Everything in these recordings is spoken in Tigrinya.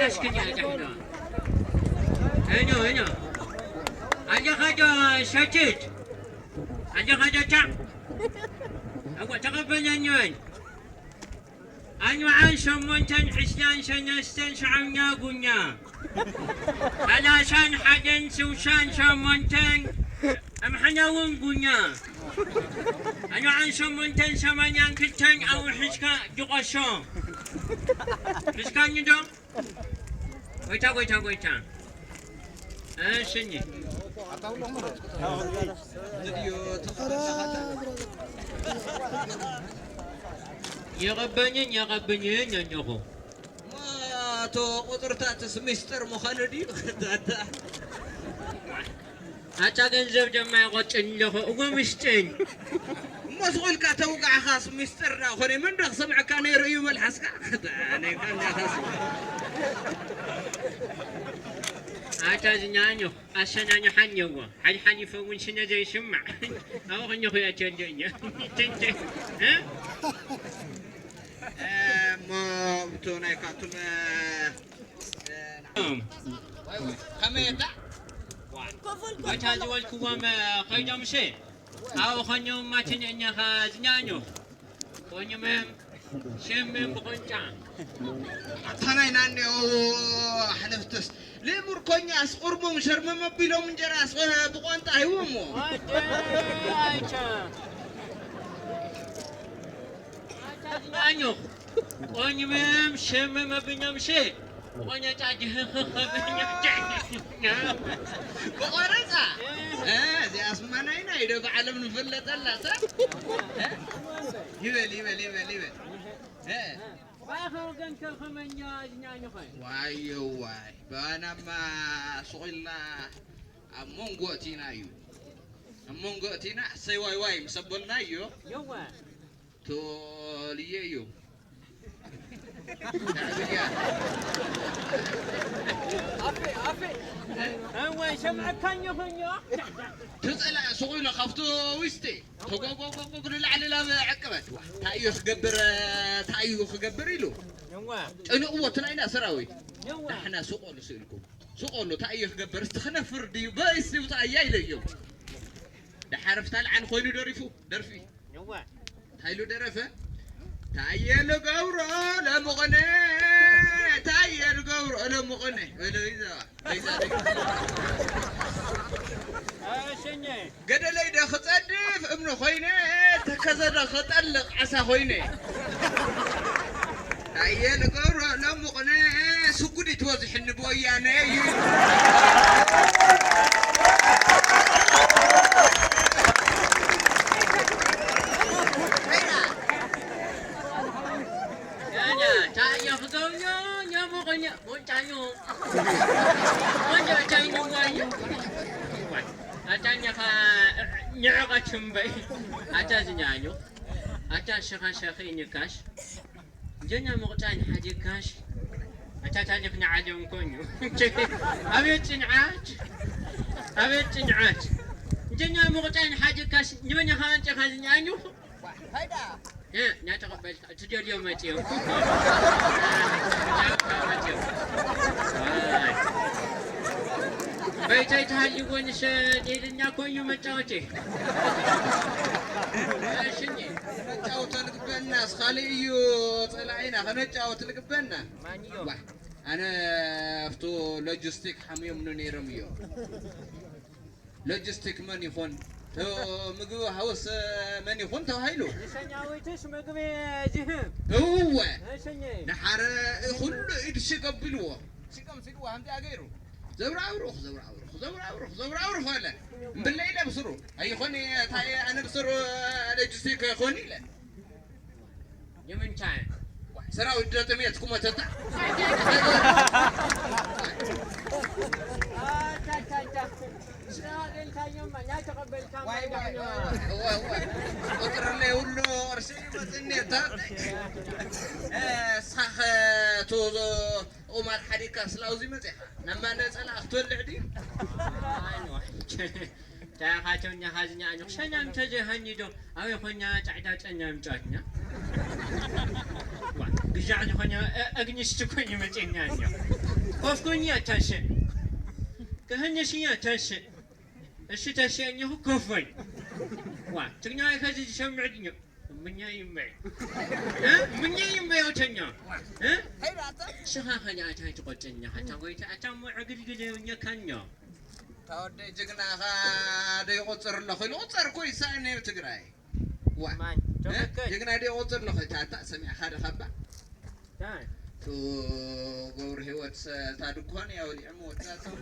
እስክኛ ደሕና። እኛ፣ እኛ። ኣጆኻ ዶ ሸትት? ኣጆኻ ዶ ቻዕ? እወ፣ ተቐበለኒ በል። ኣርብዓን ሸሞንተን ዕስራን ሰለስተን ሻዕኛ ጉኛ። ሰላሳን ሓደን ስሳን ሸሞንተን ኣምሓና እውን ጉኛ። ኣርብዓን ሸሞንተን ሰማንያን ክልተን ኣብኡ ሒዝካ ድቐሶ። ሒዝካኒ ዶ? ጎይታ፣ ጎይታ፣ ጎይታ። እሺ፣ እኒ። የቐበኝን የቐብኝን ኣለኹ። እሞ፣ እቶ ቁፅርታትስ ሚስጥር ምዃኑ ድዩ? ኣታ ገንዘብ ድማ ይቆጭን ኣለኹ። እወ፣ ምስጢር። እሞ ስቕ ኢልካ ተውቃዕኻስ ምስጢር ዳ ኾነ? መን ዶ ክሰምዐካ ነይሩ እዩ መልሓስካ? ኣነካ እንዳኻስ። ኣታ ዝኛኞ ኣሰናንሓኒ እዎ። ሓድሓዲፈ እውን ስነ ዘይስማዕ። ኣብኡ ከኛኹ እያ ትወደኛ። ትንተ-፣ እ? እሞ እቶ ናይ ካቱም፣ እ፣ እ፣ ከመይ እታ? ኣታ ዝበልክዎም፣ እ፣ ከይዶምሲ? ኣብኡ ኸኛውማ ትንእኛኻ ዝኛኞ። ቆኝመም፣ ሸምም ብቆንጫ። ኣታ ናይ ናኔ ሓለፍትስ፣ ሌሙር ኮኛስ ቁርቡም ሸርመም ኣቢሎም እንጀራስ ብቋንጣ ሂቦሞ። ወደይ ኣይቸ። ኣታ ዝኛኞ። ቆኝመም፣ ሸምም ኣቢሎም ሸ። ቆኛጫ ጅህኽኽ ኣቢሎም ሸ። ብቆረፃ? እ፣ እዚኣስ ማናይ ናይ ዶ ብዓለም ንፍለጠላ ሰብ? እ? ይበል፣ ይበል፣ ይበል፣ ይበል። እ። ባኻ ወገንከ ከመኛ ዝኛኝ ኾይ? ዋይ፣ ዋይ፣ ባናማ ሱቕ ኢልና ኣብ መንጎ እቲና እዩ። ኣብ መንጎ እቲና እሰይ ዋይ ዋይ ምስ ኣበልናዮ፣ የዋ። ቶልየ እዩ። ኣፌ፣ ኣፌ። እወ፣ ይሰምዐካኝ ኾኛ። ትጸላእ ሱቕ ኢሉ ካብቲ ዊስቲ ተጓጓጓጓ ንላዕሊ ናብ ዕቅበት። ዋ፣ እንታይ እዩ ክገብር፣ እንታይ እዩ ክገብር ኢሉ። እወ። ጨንቕዎ እቲ ናይና ሰራዊት። እወ። ንሕና ሱቕ በሉ ስኢልኩም። ሱቕ በሉ፣ እንታይ እዩ ክገብር፣ እስቲ ክነፍር ድዩ፣ በይስ ይውጣ እያ ኢለ እዮም። ደሓር ፍታልዓን ኮይኑ ደሪፉ፣ ደርፊ። እወ። እንታይ ኢሉ ደረፈ? ታየ ልገብሮ ለምቕነ፣ ታየ ልገብሮ ለምቕነ። በለ ይዛ፣ ይዛ፣ ይዛ። እሽኝ። ገደለይ ደ ክጸድፍ እምኒ ኮይነ፣ ተከዘ ደ ክጠልቕ ዓሳ ኮይነ። ታየ ልገብሮ ለምቕነ፣ ስጉዲት ወዝሕኒ ብወያነ እዩ። ኛኛ፣ ታየ ክገብሮ፣ ኛሞ ቆኛ፣ ቦንጫዮ። ቆንጆ ቻይኛ ዋዮ። ኣታኛ ኸ ንዕቐት እምበይ። ኣታ ዝኛኞ። ኣታ ሸኻ ሸኺ ንካሽ። ጀኛ መቕጫን ሓዲካሽ። ኣታ ታሪኽ ንዓለም ኮኙ። ኣቤት ጽንዓት። ኣቤት ጽንዓት። ጀኛ መቕጫን ሓዲካሽ። ንመን ኢኻ ኣንጪኻ ዝኛኞ? እ፣ እናተቐበልካ፣ እቲ ደልዮ መጽዮ። መጽዮ። ኣይ። በይተይ ተሃልይዎ ንሰ-፣ ኔልና እኮ እዩ መጫወቴ። እሺ፣ እኔ። ነጫወቶ ልግበና፣ እስኻሊ እዩ ጸላኢና፣ ከነጫወት ልግበና። ማንዮ? ዋ፣ ኣነ ኣብቱ ሎጂስቲክ ሓምዮምኒ ነይሮም እዮም። ሎጂስቲክ መን ይኾን? ተ-፣ ምግቢ ሃውስ መን ይኾን ተባሂሉ? ንሰኛዊትስ ምግቢ ዝህብ። እወ። እሽኝ። ንሓረ ኩሉ ኢድ ሽግ ኣቢልዎ። ሽግ ኣምሲልዎ፣ ከምዚኣ ገይሩ። ዘብራብሩኽ፣ ዘብራብሩኽ፣ ዘብራብሩኽ፣ ዘብራብሩኽ በለ። እምብለይ ኢለ ብስሩ። ኣይኾን፣ እታይ ኣነ ብስሩ ሎጂስቲክ ኣይኾን ኢለ። ንምንታይ? ሰራዊት ዶ ጥሜት ክሞተታ? ኣታ፣ ኣታ፣ ኣታ። ስራ ኣግኝታዮማ፣ ናይ ተቐበልካ ዋይ፣ ዋይ፣ ማይ ዋይ፣ ዋይ። እወ፣ እወ። ቁፅሪ ለይ ሁሉ ቅርሺ ይመፅኒ እታ። እ፣ ሳኸ ቶ ቁማር ሓዲካ ስላውዚ መፅኻ። ናማ ነፀላ ክትበልዕ ድዩ? ኣይ፣ ዋይ። ታኻተኛ ኻዝኛ ኣንዮ ሸና ምተዘ ሃኒ ዶ ኣበይ ኾኛ ጻዕዳ ጨኛ ምጫትኛ። ዋ ግዛዕ ዝኾነ ኣግኒስት ኮኝ መጤኛ ኣንዮ ኮፍኮኛ ታሸ ከህነሽኛ ታሸ እሺ ታሸ ኣንዮ ኮፎኝ። ዋ ትግኛ ከዚ ዝሰምዕ ድኛ ምኛ ይመይ ምኛ ይመይ ወተኛ። ሽኻ ኸኛ ኣታይ ትቆጨኛ ሓታ ወይታ ኣታ ሞ ዕግልግል የውኛ ካኛ። ታወደይ ጅግናኻ ደይቆጽር ኣለኹ ኢሉ ቁጸር እኮ ይሳእን ነይሩ ትግራይ። ዋ ማን? እ? ጆከከይ። ጅግና ደይቆጽር ኣለኹ ታታ ሰሚዕኻ ደኻባ? ታይ? ቱ ገብሩ ህይወት ሰ-፣ እታ ድኳን እያ ወሊዖም ወዳእቶም።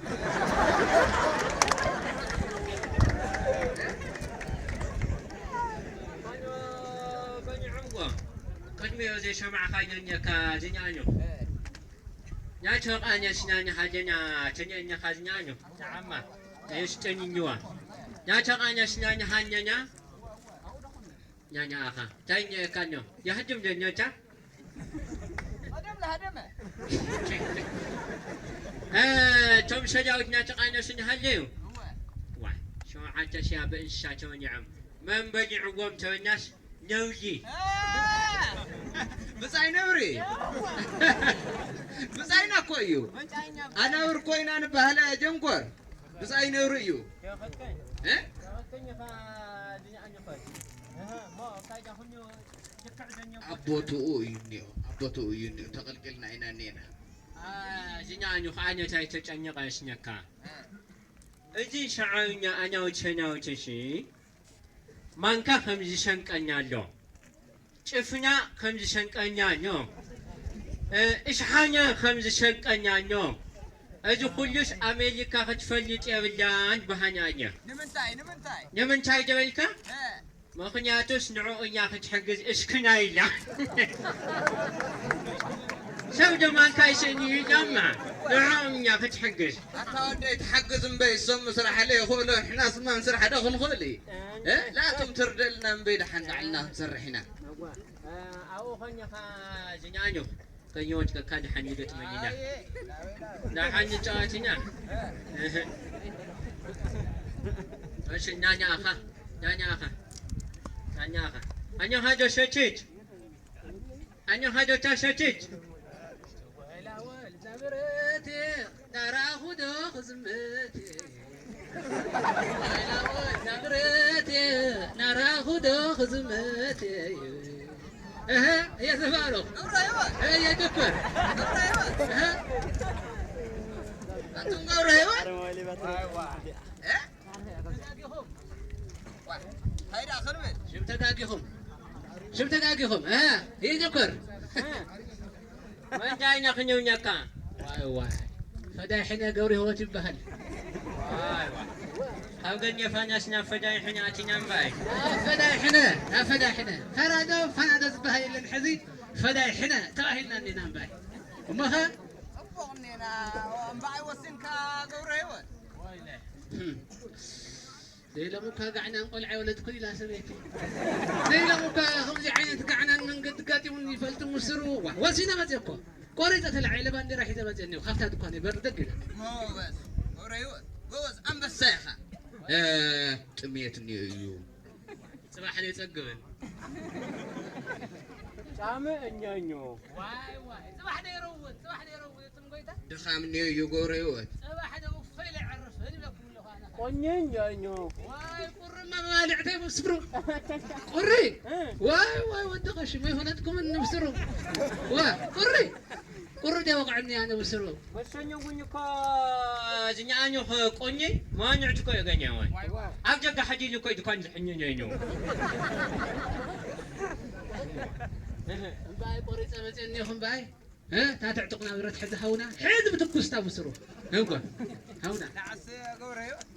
በኒዖምዎ። ቅድሚኡ ዘይሰማዕኻዮ እኒአካ ዝኛኣኞ። ኛቸው ቃኛ ሽኛኛ ሃጀኛ ቸኛ እኛኻ ዝኛኣኞ። ኛዓማ። የሽጠኝኝዋ። ኛቸው ቃኛ ሽኛኛ ሃኛኛ። ኛኛ ኣኻ። ታይኛ የካኞ። የህድም ደኛቻ። እ፣ ቶም ሰራዊት ናተቃነሱ ንሃለዩ። ዋ፣ ሸውዓተ ሺያ ብእንስሳ ተወኒዖም። መን በሊዕዎም ተወኛስ ነውሊ። ብጻይ ነብሪ። ብጻይና እኮ እዩ። ኣናብር ኮይና ንባህላ ጀንኮር። ብጻይ ነብሪ እዩ። እ? ኣቦትኡ እዩ እኒኦ፣ ኣቦትኡ እዩ እኒኦ። ተቐልቂልና ኢና እኒኤና። አ፣ እዚኛ ኣኑ ኸዓ ነታይ ተጨንቐ እስነካ። እዚ ሸዓብኛ ኣናውቸ ናውቸ ሺ ማንካ ከም ዝሸንቀኛ ኣሎ፣ ጭፍና ከም ዝሸንቀኛ ኣሎ፣ እ፣ እሽሓኛ ከም ዝሸንቀኛ ኣሎ። እዚ ኩሉስ ኣሜሪካ ክትፈልጥ የብላን በሃና እየ። ንምንታይ? ንምንታይ? ንምንታይ ደበልካ? እ። ምኽንያቱስ ንዕኡ እያ ክትሕግዝ፣ እስክና ኢላ። ሰብ ደማንካ ይስእን እዩ ዳማ፣ ንዕኦም እያ ክትሕግዝ። ኣታ ወደይ ትሓግዝ እምበይ፣ እሶም ምስራሕ ለይኽእሉ፣ ንሕናስ እማ ምስራሕ ዶ ክንኽእል እዩ? እ? ላቶም ትርደልና እምበይ፣ ደሓን ባዕልና ክንሰርሕ ኢና። እዋ፣ እ፣ ኣብኡ ኾንካ ዝኛኞ። ከይወድቀካ ደሓን ይገጥመኒ ኢና። ደሓን ንጫወት ኢና። እህ። እሺ፣ ናኛ ኣኻ፣ ናኛ ኣኻ፣ ናኛ ኣኻ። ኣኛ ሃዶ ሸቲት፣ ኣኛ ሃዶ ታ ሸቲት። ናራኹ ዶ ክዝምት ናራኹ ዶ ክዝምት እህ፣ እየ ዝባረኽ። እህ፣ እየ ድኩር። እህ። ኣቱም ገብረ ህይወት። እህ? ሽም ተጋጊኹም። ሽም ተጋጊኹም። እህ፣ እየ ድኩር። መንጃይና ክንውኛካ። ዋይ፣ ዋይ። ፈዳይ ሕነ ገብረ ህይወት ይበሃል። ዋይ፣ ዋይ። ካብ ገኘፋናስ ናብ ፈዳይ ሕነ ኣቲና እምበኣይ። ናብ ፈዳይ ሕነ፣ ናብ ፈዳይ ሕነ። ፈራዶ፣ ፈራዶ ዝበሃል የለን ሕዚ። ፈዳይ ሕነ ተባሂልና እኒና እምበኣይ። እሞኸ? ጽቡቕ እኒና፣ እምበኣይ ወሲንካ ገብረ ህይወት። ዋይ፣ ለ። ህም። ዘይሎም እኳ ጋዕናን ቆልዓ የወለድኩ ኢላ ሰበይቲ። ዘይሎም እኳ ከምዚ ዓይነት ጋዕናን መንገዲ ጋጢሙኒ ይፈልጥ ምስሩ። ዋ፣ ወሲነ መፅእ እኮ። ቆሪፀ ተላዒለ ባንዴራ ሒዘ መፅእ እኒኦ። ካብታ ድኳን በሪ ደግ ኢለ። ጎበዝ፣ ገብረ ህይወት፣ ጎበዝ፣ ኣንበሳ ኢኻ። እ፣ ጥሜት እኒኦ እዩ። ጽባሕ ዘይጸግብን። ጫመ እኛኞ። ዋይ፣ ዋይ፣ ጽባሕ ዘይረውጥ፣ ጽባሕ ዘይረውጥ፣ እትም ጎይታ። ድኻም እኒኦ እዩ ገብረ ህይወት። ጽባሕ ደው ፈይለ ዕርፍ፣ እድለኩም ኣለኹ ኣነ። ቆኘ እኛኞ። ዋይ፣ ቁሪ መባልዕተይ ብስሩ። ቁሪ? እ። ዋይ፣ ዋይ፣ ወዲ ቀሺ፣ መይፈለጥኩምን ንብስሩ። ዋ፣ ቁሪ? ቁሪ ደይ ወቕዐኒ ኣነ ብስሩ። መሰኞ ጉኝ እኮ ዝኛኣኞ ቆኘ፣ ማንዕት እኮ የገኘ ወይ። ዋይ፣ ዋይ። ኣብ ጀጋ ሓዲሉ እኮ ድኳን ዝሕኝኘ እዩ። እምበኣይ ቆሪጸ መጽእ እኒኹም በኣይ። እ? ታትዕ ጥቕና ብረት ሕዚ ሃውና። ሕዚ ብትኩስታ ብስሩ። እወ። ሃውና። ንዓስ ገብረ ህይወት።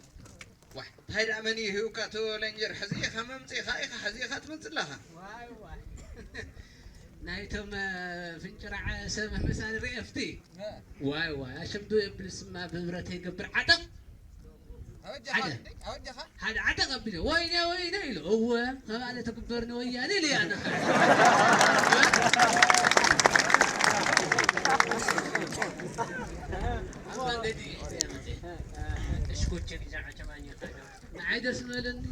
ዋሕ፣ እንታይ ደኣ መን እዩ ሂብካ እቲ ሌንጀር? ሕዚ ኢኻ መምጺእኻ ኢኻ፣ ሕዚ ኢኻ ትመጽእ ኣለኻ። ዋይ፣ ዋይ። ናይቶም፣ እ፣ ፍንጭራዕ ሰብ ምሳል ርኤ ፍቲ። እ። ዋይ፣ ዋይ፣ ኣሸምዶ የብል ስማ ብብረት ይገብር ዓጠቕ። ኣበጃኻ ሓደ። እንዴ? ኣበጃኻ? ሓደ ዓጠቕ ኣቢለ፣ "ወይኔ፣ ወይኔ" ኢሉ፣ "እወ፣ ከምኣለ ትግበር ንወያኔ" ኢሉ ያነ። ኣብ መንገዲ እሽኮቼ ግዛዕ ተማኝ ንዓይ ደስ ምበለኒ፣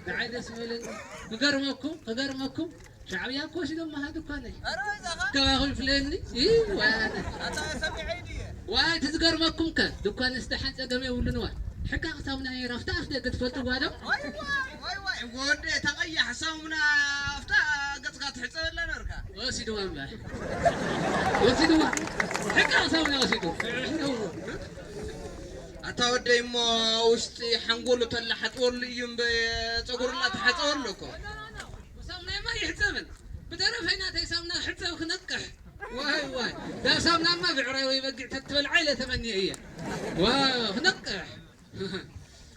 ንዓይ ደስ ምበለኒ። ክገርመኩም፣ ክገርመኩም፣ ሻዕብያ እኮ ወሲዶም መሃ ድኳነይ። ኣረ ወይዛኻ? ከባኹም ይፍለየኒ። ይ፣ ወያነ። ኣታ ሰሚዐ ድየ? ዋይ፣ እቲ ዝገርመኩም ከ፣ ድኳነይ ዝተሓንጸ ገመ የብሉን። ዋይ፣ ሕቃቕ ሳሙና ነይራ፣ ኣብታ ኣፍ ደገ ትፈልጥዋ ዶ? ዋይ፣ ዋይ፣ ዋይ፣ ዋይ፣ ወደ ተቐያሕ ሳሙና ኣብታ ገጽካ ትሕጸበላ ነርካ። ወሲድዋ እምበር። ወሲድዋ። ሕቃቕ ሳሙና ወሲዱ። ኣታ ወደይ እሞ ውሽጢ ሓንጎሉ ተላ ሓጥወሉ እዩ እምበ ጸጉርላ ተሓጸወሉ እኮ። ሳሙናማ ይሕጸብን። ብደረፈይ ናተይ ሳሙና ሕጸብ ክነቅሕ። ዋይ ዋይ። ዳ ሳሙናማ ብዕራይ ወይ በጊዕ ተትበልዓ ኢለ ተመንየ እየ። ዋ፣ ክነቅሕ።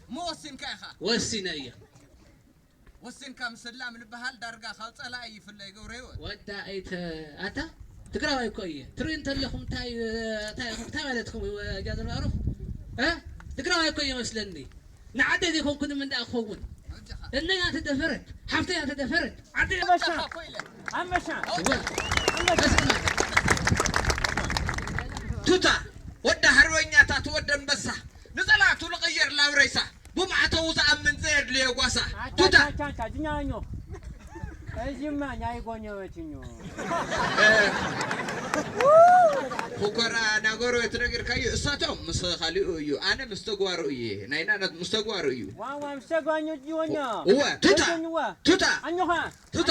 እሞ ወሲንካ ኢኻ? ወሲነ እየ። ወሲንካ ምስላም ልበሃል ዳርጋ ካብ ጸላኢ ይፍለ ይገብሮ ህይወት። ወዳ ኣይተ-፣ ኣታ ትግራዋይ እኮ እየ። ትርኢ እንተለኹም እንታይ፣ እንታይ ኢኹም፣ እንታይ ማለትኩም እዩ፣ ጃዘር ማዕሩፍ? እ? ትግራዋይ እኮ እየ መስለኒ። ንዓደይ ዘይኮንኩን ምን ደኣ ክኸውን? እነያ ተደፈረት፣ ሓፍተያ ተደፈረት፣ ዓደይ ኣንበሳ፣ ኣንበሳ፣ እወ። ኣንበሳ። እስማ። ቱታ፣ ወዲ ሓርበኛታት፣ ወዲ ኣንበሳ፣ ንጸላእቱ ልቕይር ላብ ሬሳ፣ ብማዕተቡ ዝኣምን ዘየድልዮ ጓሳ። ኣታ፣ ቱታ። ኣታ፣ ኣታ፣ ጅኛኞ። እዚማ ናይ ጎኘወትኞ። እ፣ ኮኮራ ናገሮ ትነግርካዮ፣ እሳቶም ምስ ካሊኡ እዩ፣ ኣነ ምስ ተግባሩ እየ። ናይና ነት-፣ ምስ ተግባሩ እዩ። ዋዋ፣ ምስ ተግባሩ እዩ፣ ወኛ። እወ፣ ቱታ። ወኛ፣ እወ። ቱታ። ኣኞኻ። ቱታ።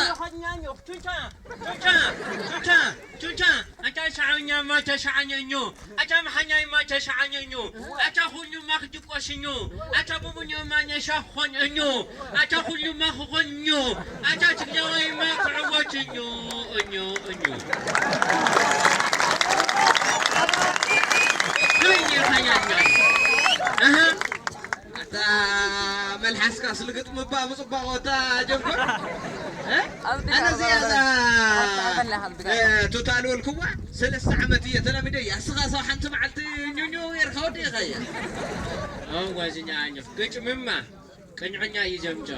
ኣታ ሻዓኛ ማታ ሻዓኛኞ። ኣታ መሓኛይ ማታ ሻዓኛኞ። ኣታ ኩሉ ማክ ድቆሽኞ። ኣታ ቡቡኞ ማኛ ሻኾን እኞ። ኣታ ኩሉ ማክ ኾንኞ። ኣታ ትግዳዋይ ማክ ዕወትኞ። እኞ፣ እኞ። ትብኛ ፋኛኛ። ኣሃ። ኣታ መልሓስካ ስልግጥ ምባ ምጽባቕ ወታ ጀንኮር። እ? ኣብ ድጋፍ ኣነ እዚኣ እዛ፣ ኣብ ድጋፍ እ፣ ቱታ ልበልክዋ ሰለስተ ዓመት እየ ተላሚደ እያ። እስኻ ሰው ሓንቲ መዓልቲ ኙ ኙ ጌርካ ወዲእኻ እያ። ኣሁን ጓዝኛ ኣኘፍ ግጭምማ ቅንዕኛ እዩ ዘምጾ።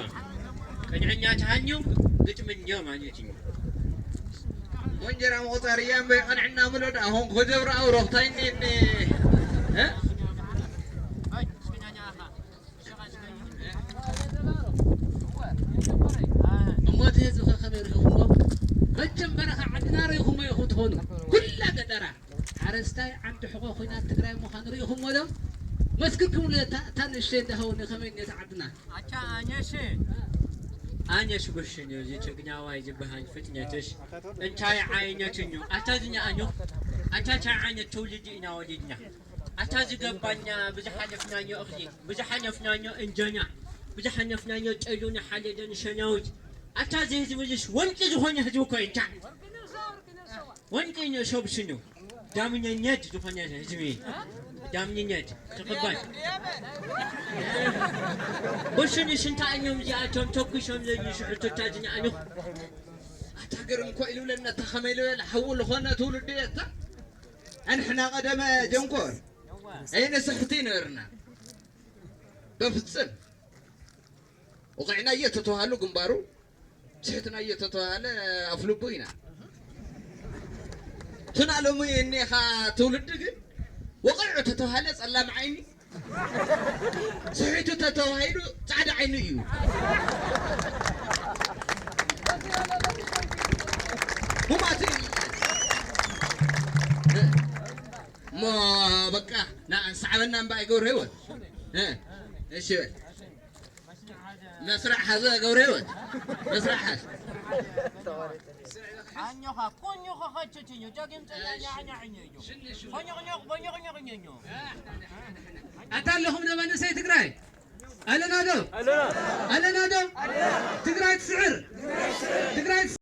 ቅንዕኛ ተሃልዩ ግጥምኛ ማለት እዩ። ወንጀራ መቑጸር እያ እምበይ ቅንዕና ምሎ ደኣ ሆንኩ ክገብር ኣውሮኽታይ እኒ፣ እኒ፣ እ? እሞ እቲ ህዝቢ ከ ከመይ ርኢኹሞ? መቸም በረኻ ዓድና ርኢኹሞ ኢኹም ትኾኑ። ኩላ ገጠራ ሓረስታይ ዓንዲ ሕቖ ኹናት ትግራይ ምዃኑ ርኢኹሞ ዶ? መስክርኩምሉ እታ፣ እታ ንእሽተይ እንዳሃውኒ ከመይ እኒኦ እታ ዓድና? ኣቻ ኣኘሽ፣ ኣኘሽ ጉሽን እዩ፣ እዚ ትግኛዋይ ዝበሃል ፍጥነትሽ እንታይ ዓይነት እዩ? ኣታ ዝኛ ኣኙ፣ ኣታ እንታይ ዓይነት ትውልዲ ኢና ወሊድና? ኣታ ዝገባኛ ብዝሓለፍናዮ እኽሊ፣ ብዝሓለፍናዮ እንጀና፣ ብዝሓለፍናዮ ጨሉ ንሓለደ ንሸናውት፣ ኣታ እዚ ህዝቢ እዚስ ወንቂ ዝኾነ ህዝቢ እኮ እዩ። እንታይ? ወንቂ ንእሾ ብሽኑ ዳምኘኘት ዝኾነ ህዝቢ፣ ዳምኘኘት ተቐባል። ብሽኑ ሽንታ እዮም እዚኣቶም ተኩሶም ለይሽሕቱታ ዝነኣኑ። ኣታ ገርም እኮ ኢሉ ለና፣ እታ ከመይ ልበል ሓዉ ልኾነ ትውልዲ እየ፣ እታ ኣንሕና ቀደመ ጀንኮር ኣይንስሕቲ ነበርና። በፍጽም ወቒዕናዮ ተተባሃሉ ግንባሩ፣ ስሕትናዮ ተተባሃለ ኣፍልቡ ኢና። ትና ሎሚ እኒኻ ትውልዲ ግን ወቒዑ ተተባሃለ ጸላም ዓይኒ፣ ስሒቱ ተተባሂሉ ጻዕዳ ዓይኒ እዩ። ሙማት እዩ። እሞ በቃ፣ ና፣ ሰዓበና እምበኣይ ገብረ ህይወት። እ፣ እሺ በል። መስርዕ ሓዘ ገብረ ህይወት። መስርዕ ሓዝ። ኣኞኻ፣ ኮኞኻ ኸቸቸኞ፣ ጃጌም ጸኛ ኛዕኛዕኞ እዩ። ኮኞኽኞኽ፣ ቦኞኽኞኽኞ። ኣታ ኣለኹም ዶ መንእሰይ ትግራይ? ኣለና ዶ? ኣለና። ኣለና ዶ?